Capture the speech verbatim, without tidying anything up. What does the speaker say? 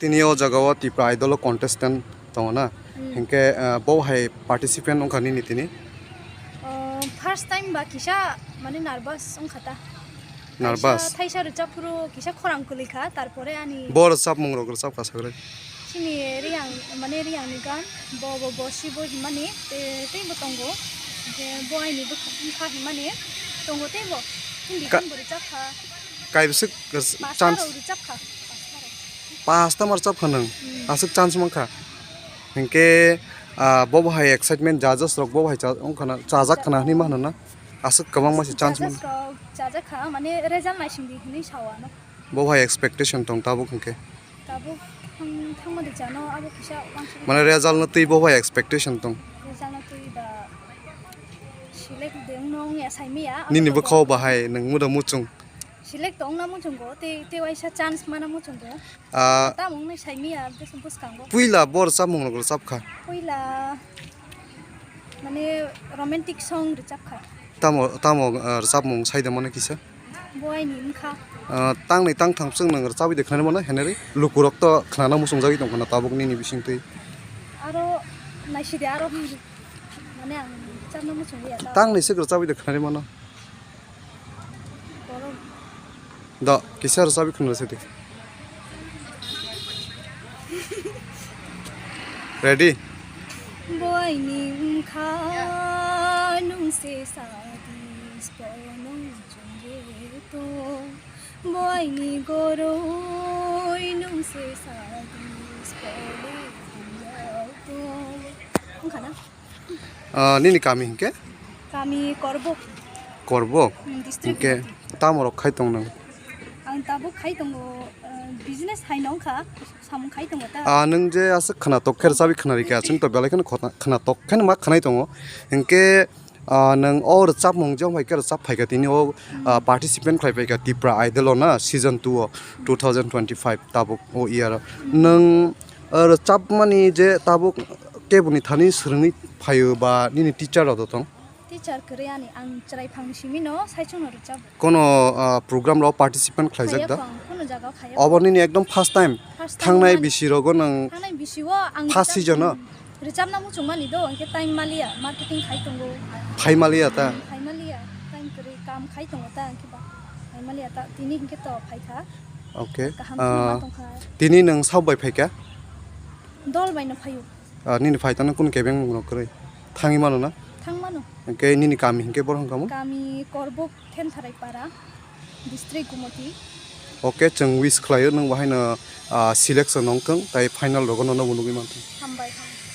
Tini o jaga o Tipra Idol o contestant tongo na? Hmm. Hinkhe, ah, bo hai participant wngkha nini tini? Oh, first time ba kisa mane nervous wngkha ta. Nervous? Thaisa, thaisa rwchap phuru kisa khorang kwlwi kha, tarpore ani Bo rwchapmung rok rwchap kha sagre. Chini Riyang, mane Riyang ni gan, bo, bo, bo, si bo himani, te, tei bo tongo. Je bo aini bwkha himani, tongo tei bo. Hindi Ka- gan bo rwchap kha. Kaibwswk rwch-, Pasta chance rok rwchap kha. Pasta rok. Pasta ma rwchap kha nang. Hmm. Aswk chance mankha. Hinkhe, ah, bo bo hai excitement judges rok bo bo hai cha-, wngkha na, chajak khana hinwi ma hwnna. Aswk kwbangma se chance man. Judges rok chajak kha, mane result naising di hinwi sao ano. Bo hai expectation tong tabuk hinkhe. Tabuk thang-, thangma di chano abo kisa wansuk. Mane result no twi bo hai expectation tong. Result no twi ba select de wngno wngya saimaya. Nini bwkhao bahai nwng muda muchung. Select tongna muchungo, tei, tei waisa chance mana muchungo. Ah, Tamo wngni saimaya, bwskango. Puila bo rwchapmung rok rwchap kha. Puila, mane, romantic song rwchap kha. Tamo, tamo, ah, rwchapmung saida mano kisa? Bo aini wngkha. Ah, tangnwi tangtham swk nwng rwchabwi de khnani mano, heneri lukurok to khnana muchungjagwi tongkha na tabuk nini bisingtwi. Aro naiside aro, mane, ang rwchapna muchungya ta. Tangnwi swk rwchabwi de khnani mano. Borok. Da, kisa rwchabwi khna rwsidi. Ready? Boini wngkha nung se sadis pono chungye to. Boini goroi nung se sadis pole to. Wngkha na? Ah, nini kami hinkhe? Kami Korbok. Korbok? Hmm, district Hinkhe Gumoti. Tamo rok khai tong nang? Ang tabuk khai tongo, ah, business hai nong kha, samung khai tongo ta. Ah, nwng je aswk khwna tok khe rwchabwi khwna rikha, chwng to belai kheno khwna, khwna tok kheno ma khwnai tongo. Hinkhe, ah, nwng o rwchapmung je hai khe rwchap phaikha tini o, ah, participant khlai phaikha Tipra Idol o na season two o, two thousand twenty-five tabuk o year o. Nwng, ah, rwchapmani je tabuk keboni thani swrwngwi phaio ba nini teacher rok tong? Teacher kwrwi ani, ang chwrai phang simi no saichung no rwchap. Kono, ah, program rok participant khlaijak da? Khaya phang, kono jaga khaya Obo phang. Nini ekdom first time? First time Thangnai mani. Bisi rogo nang Thangnai bisi o ang first rwchap-, season o? Hmm. Rwchapna muchung mani do, hwnkhe time maliya, marketing khai tongo. Phai maliya ta? Hmm, phai maliya, time kwrwi kam khai tongo ta, hwnkhe ba phai maliya ta, tini hwnkhe to phaikha. Okay. Kaham Ah, kheno ma tongkha. Tini nwng sabo bai phaikha? Dol bai no phaio. Ah, nini phai tangna kunu kebeng rok kwrwi? Thangwi mano na? Thang mano. Hwnkhe nini kami hwnkhe borok hwnkha mo? Kami Korbok Thentharai Para, district Gumoti. Okay, chwng wish khlaio nwng bahaino, ah, selection wngthwng, tai final rogo nono bo nugwi manthwng. Hambai, hambai.